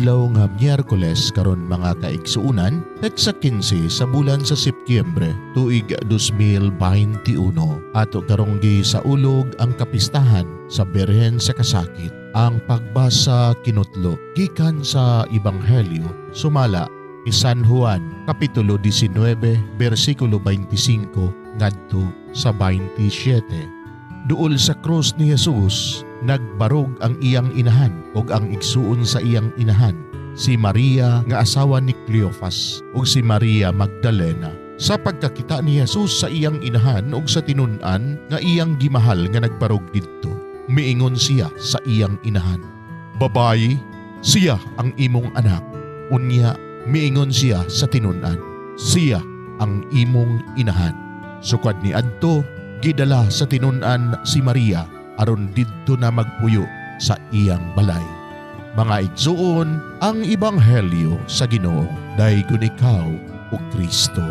Adlaw nga Miyerkules karon, mga kaigsuunan, petsa 15 sa bulan sa Setyembre, tuig 2021. Ato karong gisaulog ang kapistahan sa Birhen sa Kasakit. Ang pagbasa kinutlo gikan sa Ebanghelyo sumala ni San Juan, Kapitulo 19, bersikulo 25 ngadto sa 27. Duol sa krus ni Jesus, nagbarog ang iyang inahan ug ang igsuon sa iyang inahan, si Maria nga asawa ni Cleofas ug si Maria Magdalena. Sa pagkakita ni Jesus sa iyang inahan ug sa tinun-an nga iyang gimahal nga nagbarog didto, miingon siya sa iyang inahan, "Babayi, siya ang imong anak." Unya, miingon siya sa tinun-an, "Siya ang imong inahan." Sukad ni adto, gidala sa tinun-an si Maria aron didto na magpuyo sa iyang balay. Mga igsuon, ang ebanghelyo sa Ginoo. Daygon ikaw, o Kristo.